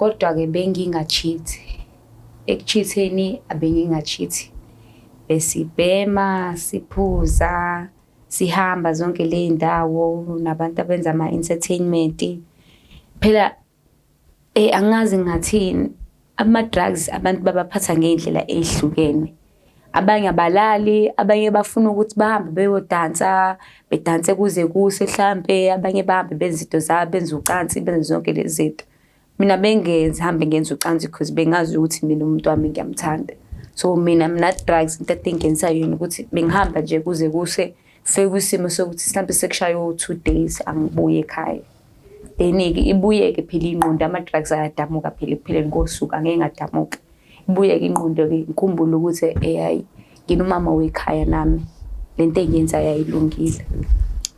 Kodwa-ke benginga-cheat-i. Eku-cheat-eni abenginga-cheat-i. Besibhema, siphuza, sihamba zonke ley'ndawo nabantu abenza ama-entertainment. Phela angazi ngingathini, ama-drugs abantu babaphatha ngey'ndlela ey'hlukene. Abanye abalali, abanye bafuna ukuthi bahambe beyodansa, bedanse kuze kuse hlampe, abanye bahambe benze izinto zabo, benze ucansi, benze zonke lezi zinto. Mina bengenzi hambe ngenze ucansi because bengazi ukuthi mina umuntu wami ngiyamthanda. So mina mina drugs into ade ngenisa yona ukuthi bengihamba nje kuze kuse kufike kwisimo sokuthi mhlampe sekushaye o-2 days angibuye ekhaya. Then-ke ibuye-ke phela ingqondo, ama-drugs ayadamuka phela ekupheleni kosuku, angeke ngadamuka. Ibuye-ke ingqondo-ke ngikhumbule ukuthi hhayi nginomama wekhaya nami, le nto engiyenzayo ayilungile.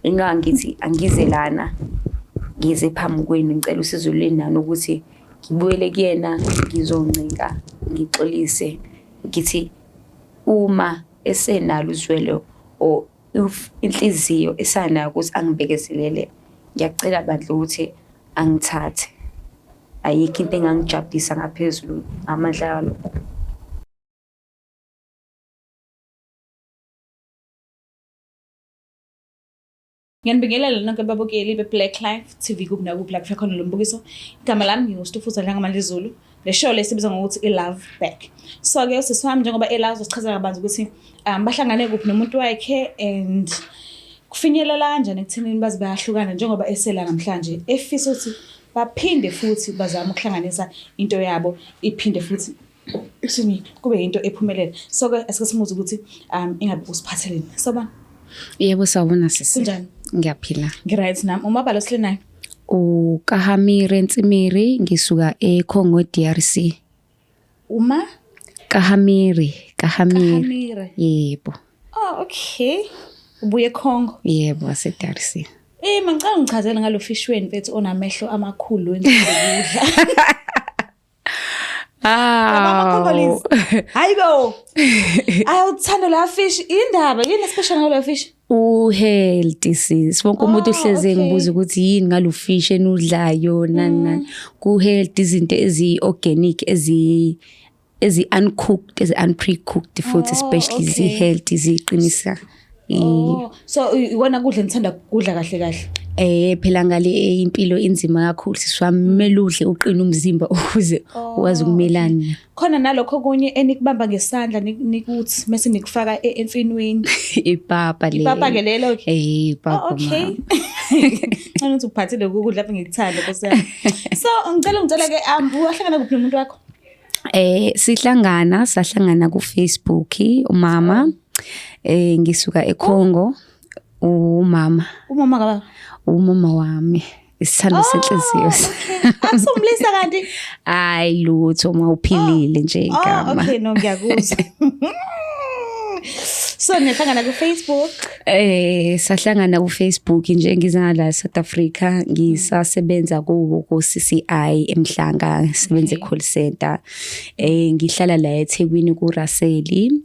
Ingako ngithi angize lana ngize phambi kwenu ngicela usizo lwenu nani ukuthi ngibuyele kuyena ngizoncenga ngixolise ngithi uma esenalo uzwelo or if inhliziyo esanayo ukuthi angibekezelele, ngiyacela bandla ukuthi angithathe. Ayikho into engangijabulisa ngaphezulu ngamandla alokho. Ngiyanibingelela nonke babukeli be-Black Life TV kuphi nakuphi la kufika khona lo mbukiso. Igama lami nginguStufuza Dlangamandla Zulu. Le show le sibiza ngokuthi i-Love Back. So-ke usisi wami njengoba ela uzosichazela kabanzi ukuthi bahlangane kuphi nomuntu wakhe and kufinyelela kanjani ekuthenini baze bayahlukana njengoba esela namhlanje efisa ukuthi baphinde futhi bazame ukuhlanganisa into yabo iphinde futhi excuse me kube into ephumelele. So-ke asike simuze ukuthi ingabe usiphatheleni. Sawubona. Yebo, sawubona sisi. Kunjani? Ngiyaphila. Ngi-right nami. Umabalo silenayo. UKahamire Ntsimiri, ngisuka eCongo DRC. Uma? Kahamiri, Kahamiri. Kahamire. Yebo. Oh, okay. Ubuye eCongo. Yebo, wase DRC. Mangicela ungichazele ngalo fish wenu mfethu onamehlo amakhulu wenza ukudla. Ah. Hayibo. Ayawuthanda la fish. Indaba yini special ngalo fish? U-healthy sis. Wonke umuntu uhlezi engibuza ukuthi yini ngalo fish enudlayo nani nani. Ku-healthy izinto ezi-organic ezi uncooked, ezi unprecooked futhi especially zi-healthy ziqinisa. Oh, so iwona kudla enithanda kudla kahle kahle. Phela ngale impilo inzima kakhulu sisi wami, kumele udle uqine umzimba ukuze ukwazi ukumelana. Khona nalokho kunye enikubamba ngesandla nikuthi mase nikufaka emfinweni. Ipapa lelo. Ipapa ke lelo. Ipapa. Oh, okay. Ngicela ukuthi uphathile ukudla lapho ngikuthanda Nkosi yami. So ngicela ungitshela ke wahlangana kuphi nomuntu wakho? Sihlangana sahlangana ku Facebook umama. Ngisuka eCongo. Umama. Umama kababa? Umama wami. Isithando senhliziyo. Akusumlisa kanti? Hayi lutho uma uphilile nje igama. Okay, no ngiyakuzwa. So nihlangana ku Facebook? Sahlangana ku Facebook nje ngiza la South Africa, ngisasebenza ku CCI eMhlanga, ngisebenza e call center. Ngihlala la eThekwini ku Raseli.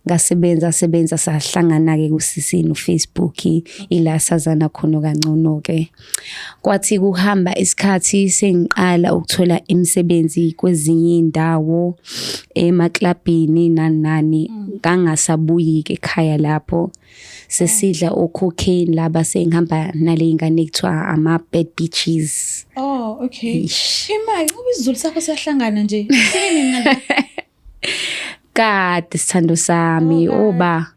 Ngasebenza sebenza sahlangana ke kusisi no Facebook, ila sazana khona kangcono ke. Kwathi kuhamba isikhathi sengiqala ukuthola imisebenzi kwezinye indawo emaklabhini nani nani, ngangasabuyi ke ekhaya lapho. Sesidla o-cocaine laba, sengihamba nale ngane kuthiwa ama bad bitches. Oh, okay. Imali ngoba isiZulu sakho siyahlangana nje. Sini ngale. Kade sithando sami oba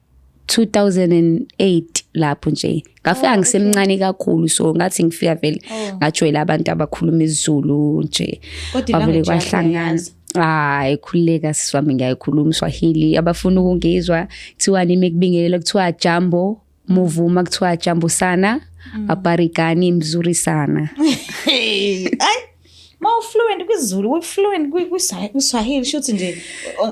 2008 lapho nje ngafika ngisemncane kakhulu, so ngathi ngifika vele ngajwayela abantu abakhuluma isiZulu nje, bavele kwahlangana. Hayi khululeka sisi wami, ngiyayikhuluma iSwahili. Abafuna ukungizwa kuthiwa nimi kubingelela kuthiwa jambo muvuma, kuthiwa jambo sana, habari gani, mzuri sana. Ay, ma ufluent kwiZulu, ufluent kwiSwahili, shuthi nje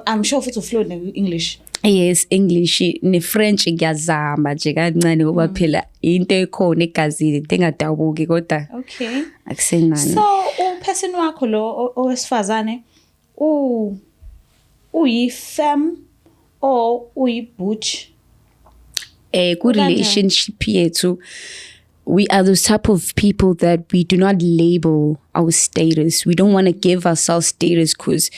I'm sure futhi ufluent ne-English. Yes, English ne-French ngiyazama nje kancane ngoba phela into ekhona egazini, into engadabuki kodwa. Okay. Akusenani. So uperson wakho lo owesifazane uyi-femme or uyi-butch? Ku relationship yethu We are those type of people that we do not label our status. We don't want to give ourselves status because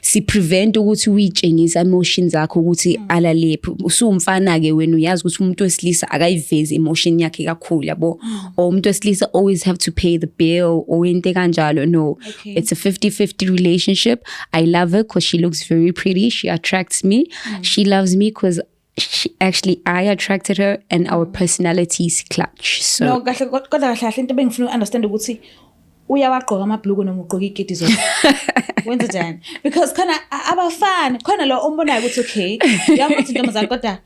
si-prevent ukuthi uyitshengise emotions akho ukuthi alalephi. Usuwumfana ke wena, uyazi ukuthi umuntu wesilisa akayivezi emotion yakhe kakhulu, yabo, or umuntu wesilisa always have to pay the bill or into kanjalo. No. It's a 50-50 relationship. I love her because she looks very pretty. She attracts me. She loves me because she, actually I attracted her, and our personalities clash. So No, kahle, kodwa kahle kahle into ebengifuna uku-understand ukuthi uyawagqoka amabhuluku noma ugqoka iketi zodwa, wenza njani? Because khona abafani, khona lo ombonayo ukuthi okay, uyabona ukuthi intombazane, kodwa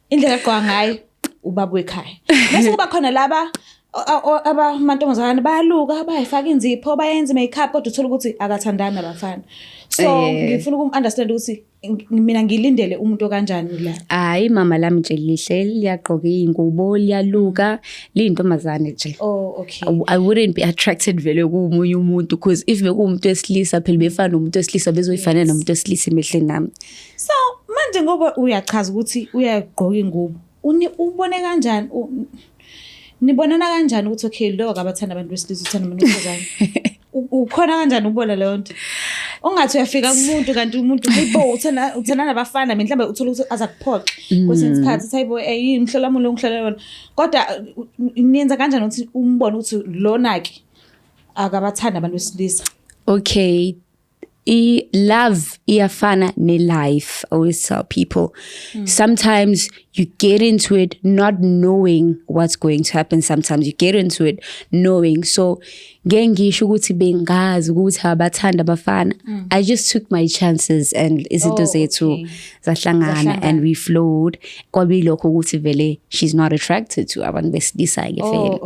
indlela agqoka ngayo ubaba wekhaya. Bese kuba khona laba abamantombazane bayaluka, bayifaka inzipho, bayenza i-makeup, kodwa uthola ukuthi akathandani nabafana. So ngifuna ukum-understand ukuthi mina ngilindele umuntu okanjani la. Hayi, mama lami nje lihle, liyagqoka iy'ngubo, liyaluka, liyintombazane nje. Oh, okay. I wouldn't be attracted vele komunye umuntu, because if bekuwumuntu wesilisa phela befana nomuntu wesilisa, bezoyifanela nomuntu wesilisa emehlweni nami. So manje ngoba uyachaza ukuthi uyagqoka ingubo, ubone kanjani, nibonana kanjani ukuthi okay, lo akabathanda abantu besilisa, uthanda abantu besifazane? Ukhona kanjani ukubona leyo nto? Ungathi uyafika kumuntu kanti umuntu, hayibo, uthanda nabafana. Mina mhlawumbe uthola ukuthi aza kuphoxa kwesinye isikhathi, uthi hayibo, yini umhlola lo ngihlola yona? Kodwa niyenza kanjani ukuthi umbone ukuthi lona-ke akabathandi abantu besilisa? Okay, I love iyafana ne-life. I always tell people, sometimes you get into it not knowing what's going to happen, sometimes you get into it knowing. So ngeke ngisho ukuthi bengazi ukuthi abathanda abafana. I just took my chances and izinto zethu zahlangana Zahlangana. and we flowed. Kwabilokho ukuthi vele she's not attracted to abantu besilisa-ke vele.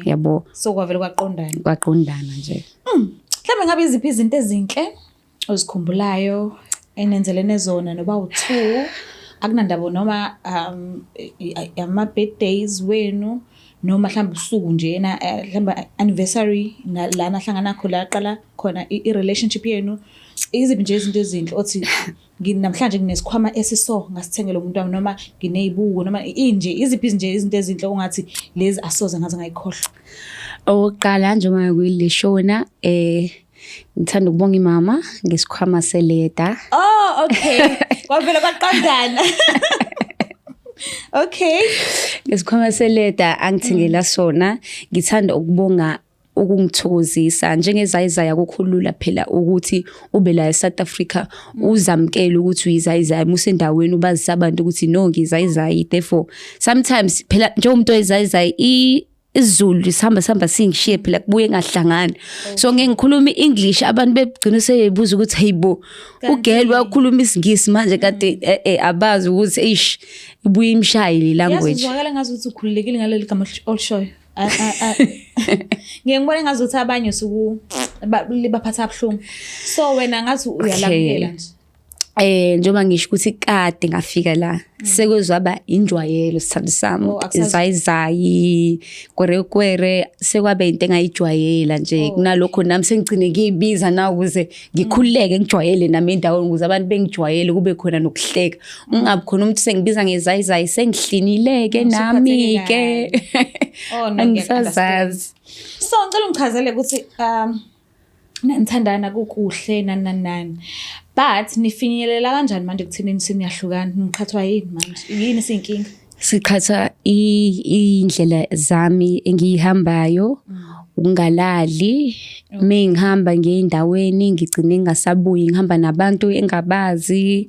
Yabo. So kwavele kwaqondana. Kwaqondana nje. Mhlawumbe ngabe iziphi izinto ezinhle ozikhumbulayo enenzelene zona noba u-two, akunandaba, noma ama-birthdays wenu, noma mhlawumbe usuku nje na, mhlawumbe anniversary la nahlangana khona, la qala khona i-relationship yenu? Iziphi nje izinto ezinhle othi namhlanje nginesikhwama esiso ngasithengela umuntu wami, noma ngineyibuko, noma inje, iziphi nje izinto ezinhle ongathi lezi asoze ngaze ngayikhohlwa? Okokuqala, njengoba kuyile shona, ngithanda ukubonga imama ngesikhwama seleda. Oh, okay. Kwavele kwaqondana. Okay. Ngesikhwama seleda angithengela sona. Ngithanda ukubonga ukungithokozisa njengezayizayi. Akukho lula phela ukuthi ube la eSouth Africa, uzamkele ukuthi uyizayizayi, musendaweni ubazise abantu ukuthi no, ngiyizayizayi. Therefore sometimes phela njengomuntu oyizayizayi, isiZulu sihamba sihamba singishiye phela, kubuye ngahlangani. So ngeke ngikhuluma i-English, abantu begcina sebebuza ukuthi hey bo, u-girl wakhuluma isiNgisi manje, kade abazi ukuthi eish, ibuye imshaye le Yazi, language. Uzwakala ngazi ukuthi ukhululekile ngaleli gama olishoyo. Ngiye ngibone ngazi ukuthi abanye usuku libaphatha kabuhlungu. So wena ngathi uyalamukela nje. Njengoba ngisho ukuthi kade ngafika la, sekwezwaba injwayelo, sithando sami. Oh, Izayizayi, kwere kwere, sekwabe into engayijwayela nje. Kunalokho nami sengigcine ngiyibiza na ukuze ngikhululeke, ngijwayele nami endaweni, ukuze abantu bengijwayele, kube khona nokuhleka, ungabi khona umuntu sengibiza ngezayizayi, sengihlinileke nami ke. Oh no, Angisazazi. So ngicela ungichazele ukuthi nanithandana kukuhle, nani nani nani, but nifinyelela kanjani manje ekuthenini seniyahlukana? Niqhathwa yini manje? Yini siyinkinga? Siqhatha indlela zami engiyihambayo, ukungalali mengihamba ngeyindaweni, ngigcine ngingasabuyi, ngihamba nabantu engabazi,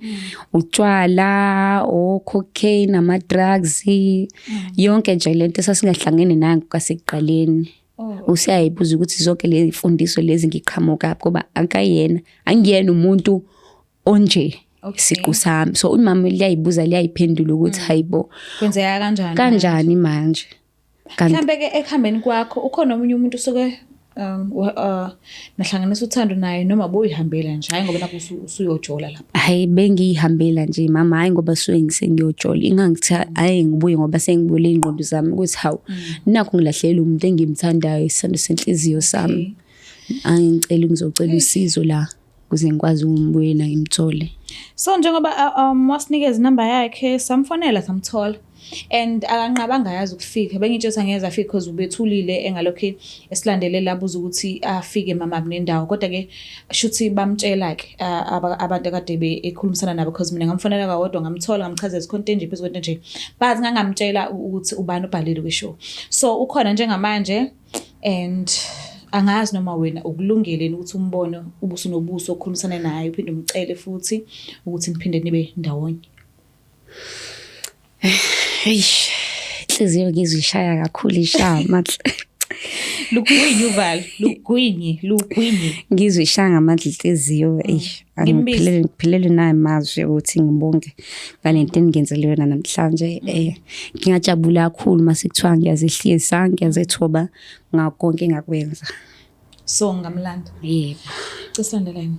utshwala, o-cocaine, ama-drugs, yonke nje lento esasingahlangene nayo kwasekuqaleni. Useyayibuza ukuthi zonke lezi mfundiso lezi ngiqhamukaphi, ngoba akayena, angiyena umuntu onje siqu sami. So umama liyayibuza, liyayiphendula ukuthi hayibo, Kwenzeka kanjani? Kanjani manje? Kanti Mhlambe ke ekuhambeni kwakho ukhona omunye umuntu usuke nahlanganisa uthando naye, noma buyihambela nje, hayi ngoba nakho usuyojola lapha? Hayi, bengiyihambela nje mama, hayi ngoba suke ngisengiyojola. Ingangithi hayi, ngibuye ngoba sengibuyele iy'ngqondo zami ukuthi hawu, nakho ngilahlela umuntu engimthandayo, isithando senhliziyo sami. Angicela, ngizocela usizo la ukuze ngikwazi ukumbuyela ngimthole. So njengoba wasinikeza inamba yakhe, samfonela, samthola. And akanqabanga yazi ukufika. Bengitshela ukuthi angeze afike because ubethulile engalokhu esilandelela abuza ukuthi afike mama nendawo. Kodwa ke shuthi bamtshela ke abantu akade bekhulumisana nabo because mina ngamfonela kawodwa ngamthola ngamchazela ikhonto nje phezu kwento nje. But ngangamtshela ukuthi ubani ubhalile kwishow. So ukhona njengamanje and angazi noma wena ukulungele ukuthi umbone ubuso nobuso ukhulumisane naye uphinde umcele futhi ukuthi niphinde nibe ndawonye. Eish. Inhliziyo ngizwe ishaya kakhulu ishaya amandla. Lugwinye uvalo, lugwinye, lugwinye. Ngizwe ishaya ngamandla inhliziyo. Eish. Ngimbize. Angiphelele ngiphelele nayo amazwi ukuthi ngibonge ngalento eningenzele yona namhlanje. Ngingajabula kakhulu mase kuthiwa ngiyazehlisa, ngiyazethoba ngakho konke engakwenza. So ngamlanda. Yebo. Cisilandela yini?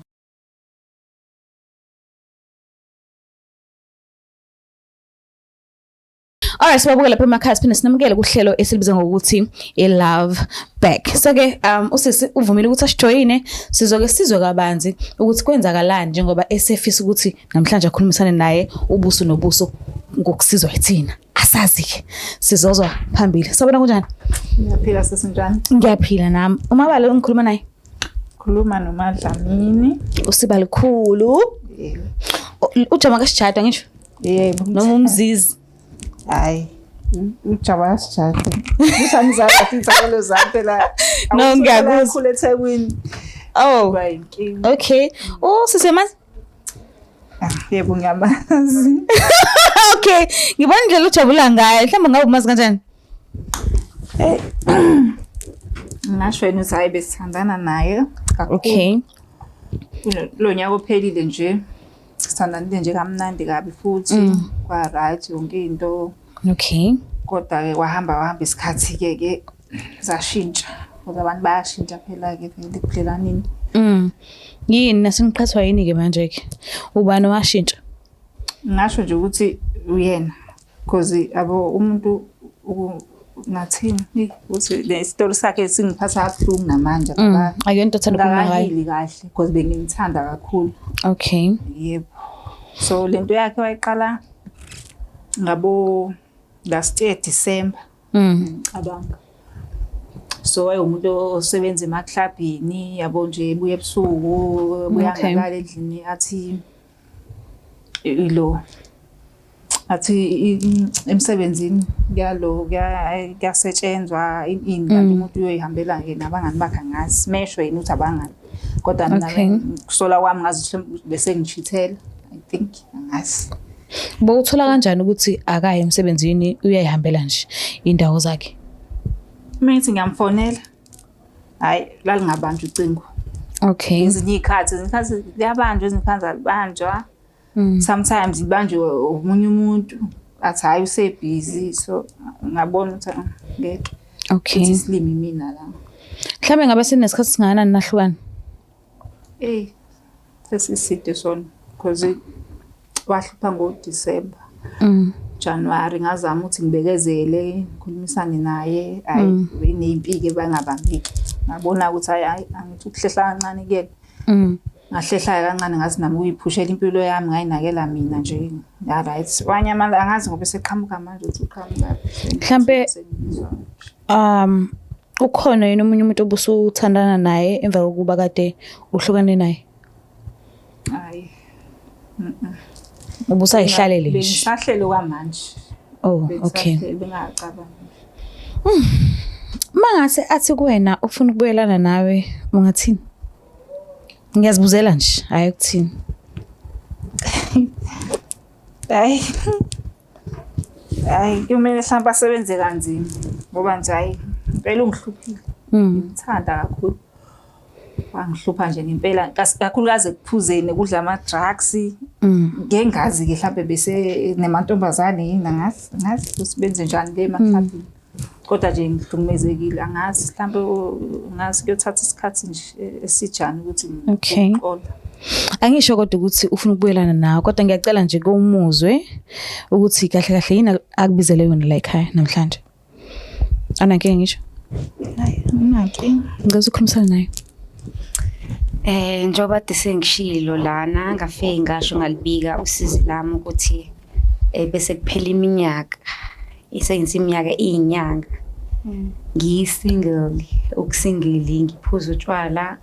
Alright, sibabuke lapha emakhaya siphinde sinamukele kuhlelo esilibiza ngokuthi i-Love Back. So ke usisi uvumile ukuthi asijoyine, sizoke sizwe kabanzi ukuthi kwenzakalani njengoba esefisa ukuthi namhlanje akhulumisane naye ubuso nobuso ngokusizwa yithina. Asazi ke. Sizozwa phambili. Sabona kunjani? Ngiyaphila sesinjani? Ngiyaphila nami. Umabalo ngikhuluma naye. Khuluma noMadlamini. Usibalikhulu. Yebo. Ujama kasijada ngisho Yebo. noma umzizi. Hayi. Ujama kasijada. Usangizala inhlakelo zami phela. No, ngiyakuzwa. Khule eThekwini. Oh. Kuba yinkinga. Okay. Oh, sisemazi. Ah, yebo ngiyamazi. Okay, ngibona indlela ujabula ngayo. Mhlawumbe ngabe umazi kanjani? Eh. Ngasho yena ukuthi hayi besithandana naye kakhulu. Okay. Lo nyaka ophelile nje. Sithandanile nje kamnandi kabi futhi. Kwa right yonke into. Okay. Kodwa ke kwahamba kwahamba isikhathi ke ke zashintsha. Ngoba abantu bayashintsha phela ke vele ekubudlelaneni. Yini naseniqhathwa yini ke manje ke? Ubani washintsha? Ngasho nje ukuthi uyena because abo umuntu ngathini ukuthi lesitolo sakhe singiphatha kabuhlungu namanje ngoba Akuyonto othanda ukukhuluma ngayo. ngakahili kahle because bengimthanda kakhulu. Okay. Yebo. So lento yakhe wayiqala ngabo last year December. Ngicabanga. So wayewumuntu osebenza emaklabhini yabo nje ebuya ebusuku ebuya Okay. ngalala endlini athi ilo athi emsebenzini kuyalo kuyasetshenzwa ini kanti umuntu uyoyihambela ke nabangani bakhe angazi mesho yena uthi abangani kodwa mina Okay. kusola kwami ngazi ukuthi bese ngishithela I think angazi. Bowuthola kanjani ukuthi akaye emsebenzini uyayihambela nje indawo zakhe? Uma ngithi ngiyamfonela hayi lalingabanjwa ucingo. Okay. Ezinye iy'khathi ezinye iy'khathi liyabanjwa ezinye iy'khathi alibanjwa. Sometimes libanjwe omunye umuntu athi hhayi usebhizi so ngabona ukuthi ngeke. Okay. Futhi isilimi mina la. Mhlawumbe ngabe senesikhathi singakanani nahlukana? Eyi sesiside sona because wahlupha ngoDisemba. January ngazama ukuthi ngibekezele ngikhulumisane naye hayi beney'mpiki bangabambeki. Ngabona ukuthi hayi hayi angithi ukuhlehla kancane kuyena. Ngahlehla kancane ngathi nami ukuyiphushela impilo yami ngayinakela mina nje. Ya right. Wanyamala angazi ngoba eseqhamuka manje ukuthi uqhamuka. Mhlampe ukhona yini omunye umuntu obusuthandana naye emva kokuba kade uhlukane naye? Hayi. Ubusayihlalele nje. Bengisahlele kwamanje. Oh, okay. Bengisahlele bengacabangi. Mangase athi kuwena ufuna ukubuyelana nawe ungathini? Ngiyazibuzela nje, hayi ukuthini. Hayi. Hayi kumele mhlawumbe asebenze kanzima ngoba nje hayi impela ungihluphile. Ngimthanda kakhulu. Wangihlupha nje ngempela kakhulukazi ekuphuzeni kudla ama-drugs. Ngengazi ke mhlawumbe bese nemantombazane yini angazi angazi ukuthi benze njani le emaklabhini. Kodwa nje ngihlukumezekile angazi mhlawumbe ngazi kuyothatha isikhathi nje esijani ukuthi Okay. ngixole. Angisho kodwa ukuthi ufuna ukubuyelana nawe kodwa ngiyacela nje kumuzwe ukuthi kahle kahle yini akubizele yona la ekhaya namhlanje. Anankinga ngisho. Hayi anginankinga. Ngicela ukukhulumisana naye. Njengoba kade sengishilo lana ngafike ngasho ngalibika usizi lami ukuthi Bese kuphela iminyaka, isengithi iminyaka iyinyanga ngiyi-single, uku-single ngiphuza utshwala,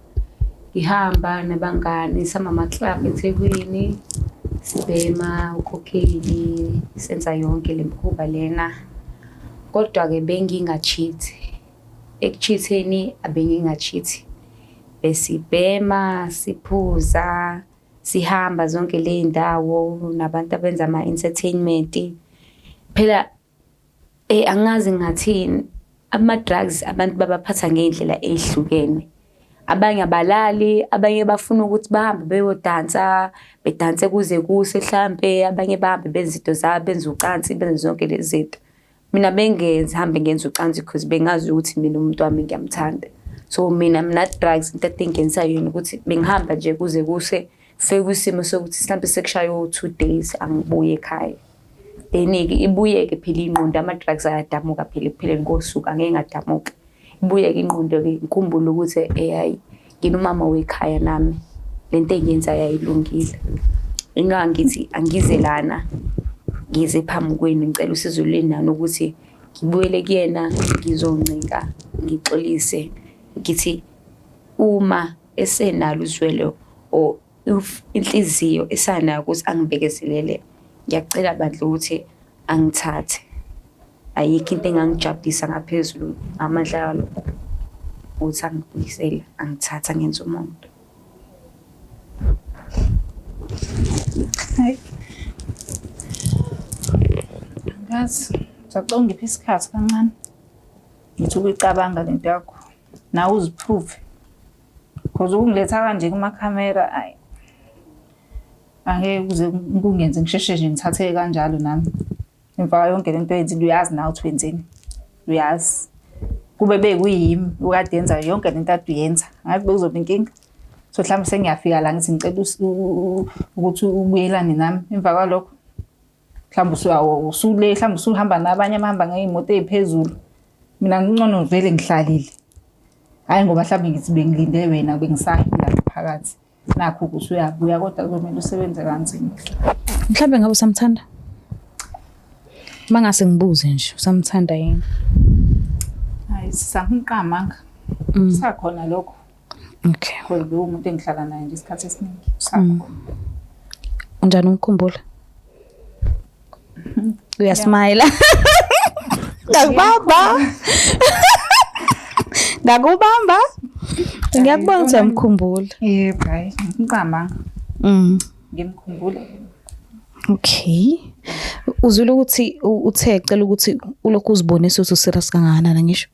ngihamba nabangani sihamba ama-club eThekwini, sibhema u-cocaine, senza yonke le mikhuba lena. Kodwa-ke benginga-cheat-i, eku-cheat-eni abenginga-cheat-i. Besibhema, siphuza, sihamba zonke ley'ndawo nabantu abenza ama-entertainment. Phela angazi ngingathini, ama-drugs abantu babaphatha ngey'ndlela ey'hlukene. Abanye abalali, abanye bafuna ukuthi bahambe beyodansa, bedanse kuze kuse hlampe, abanye bahambe benze izinto zabo, benze ucansi, benze zonke lezi zinto. Mina bengenzi hambe ngenze ucansi because bengazi ukuthi mina umuntu wami ngiyamthanda. So mina drugs into ade ngenisa yona ukuthi bengihamba nje kuze kuse, kufike kwisimo sokuthi mhlampe sekushaye o-2 days angibuye ekhaya. Then-ke ibuye-ke phela ingqondo, ama-drugs ayadamuka phela ekupheleni kosuku, angeke ngadamuka. Ibuye-ke ingqondo-ke ngikhumbule ukuthi hhayi nginomama wekhaya nami, lento engiyenzayo ayilungile. Ingako ngithi angize lana, ngize phambi kwenu ngicela usizo lwenu nani ukuthi ngibuyele kuyena ngizoncenga, ngixolise, ngithi uma esenalo uzwelo or if inhliziyo esanayo ukuthi angibekezelele, ngiyacela bandla ukuthi angithathe. Ayikho into engangijabulisa ngaphezulu ngamandla alokho ukuthi angibuyisele, angithathe angenze umuntu. Hayi. Angazi, ngisacela ungiphe isikhathi kancane. Ngithi ukuyicabanga lento yakho. Nawe uzi-prove. Because ukungiletha kanje kumakhamera ayi. Angeke kuze kungenze ngisheshe nje ngithatheke kanjalo nami. Emva yonke lento oyenzile uyazi nawe ukuthi wenzeni. Uyazi. Kube bekuyimi okade yenza yonke lento ade uyenza. Ngathi bekuzoba inkinga. So mhlawumbe sengiyafika la ngithi ngicela ukuthi ubuyelane nami emva kwalokho. Mhlawumbe usule mhlawumbe usuhamba nabanye abahamba ngey'moto ey'phezulu. Mina ngcono vele ngihlalile. Hhayi ngoba mhlawumbe ngithi bengilinde wena bengisahila phakathi. Nakho ukuthi uyabuya kodwa kuzomele usebenze kanzima. Mhlawumbe ngabe usamthanda? Mangase ngibuze nje, usamthanda yini? Hayi sisamqamanga. Sakhona lokho. Okay. Because bewumuntu engihlala naye nje isikhathi esiningi. Sakhona. Unjani umkhumbula? Uyasmile. Ngakubamba. Ngakubamba. Ngiyakubona ukuthi uyamkhumbula. Yebo, hayi ngiqamanga. Ngimkhumbula. Okay. Uzwile ukuthi uthe cela ukuthi ulokhu uzibonisa ukuthi userious kangakanani ngisho?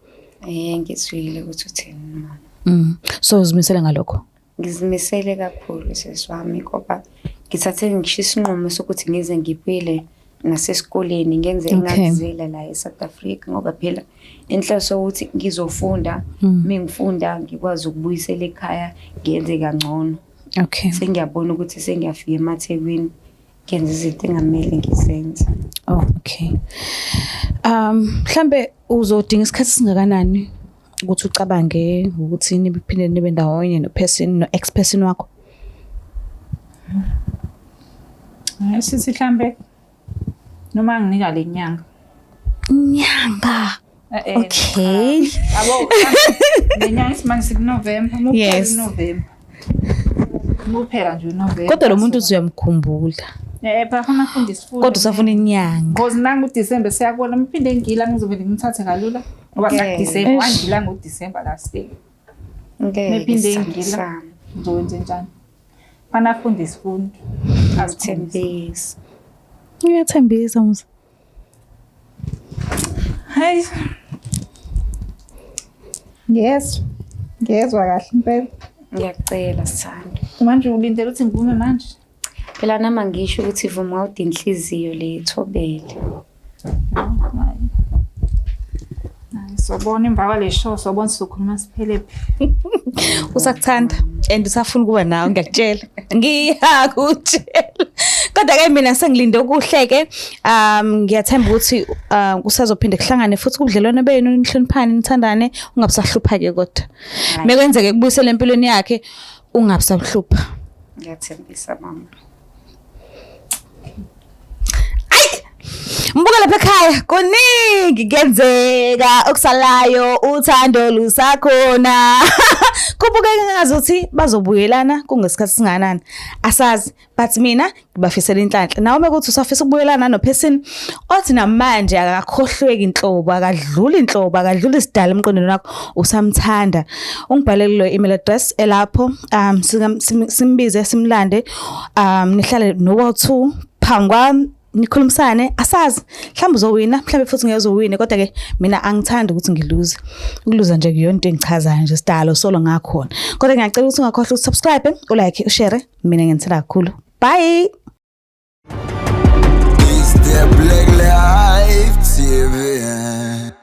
Ngizwile ukuthi uthini mama. So uzimisele ngalokho? Ngizimisele kakhulu sisi wami ngoba ngithathe ngisho isinqumo sokuthi ngize ngibuyele nasesikoleni ngenze engakuzela la eSouth Africa ngoba phela inhloso ukuthi ngizofunda, mengifunda ngikwazi ukubuyisela ekhaya ngenze kangcono. Okay. Sengiyabona ukuthi sengiyafika emaThekwini ngenza izinto engamele ngizenze. Oh, okay. Mhlambe uzodinga isikhathi singakanani ukuthi ucabange ukuthi niphinde nibe ndawonye no person no ex person wakho? Hayi sithi mhlambe noma nginika le nyanga. Nyanga. Okay. Yabo le nyanga isimanje sikuNovember, Yes. November. Kuphela nje uNovember. Kodwa lo muntu uzuyamkhumbula. Phela funa afunda isifundo. Kodwa usafuna inyanga. Because nangu uDecember siyakubona mphinde ngila ngizovele ngimthathe kalula. Ngoba sakuDecember wangila ngoDecember last year. Ngeke Mephinde sithando ngila. sami. Ngizokwenza njani? Fana afunde isifundo. Ngithembisa. Uyathembisa musa. Hayi. Ngiyezwa. Ngiyezwa kahle impela. Ngiyacela sithando. Manje ulindele ukuthi ngivume manje? Phela nami ngisho ukuthi vuma ude inhliziyo le ithobele. Hayi. Hayi sobona emva kwale show sobona sizokhuluma siphele phi. Usakuthanda and usafuna ukuba nawe ngiyakutshela. Ngiyakutshela. Kodwa ke mina sengilinde okuhle ke. Ngiyathemba ukuthi kusazophinde kuhlangane futhi kubudlelwane benu nihloniphane nithandane ungabusahlupha ke kodwa. Mekwenzeke kubuyisele empilweni yakhe ungabusahlupha. Ngiyathembisa mama. Ay! Mbuka lapha ekhaya kuningi kuyenzeka okusalayo uthando lusakhona. Kubukeka ngazuthi bazobuyelana kungesikhathi singanani. Asazi, but mina ngibafisela inhlanhla. Nawe uma kuthi usafisa ukubuyelana no-person othi namanje akakhohlweki inhlobo, akadluli inhlobo, akadluli isidala emqondweni wakho, usamthanda. Ungibhalele kulo email address elapho, simbize simlande, nihlale no-2 phambi kwami nikhulumisane. Asazi, mhlawumbe uzowina, mhlawumbe futhi ngeke uzowine, kodwa ke mina angithandi ukuthi ngiluze. Ukuluza nje kuyona into engichazayo nje, sidalo solo ngakhona. Kodwa ngiyacela ukuthi ungakhohlwa ukusubscribe, ulike, ushare. Mina ngiyenzela kakhulu. Bye. It's the Black Life TV.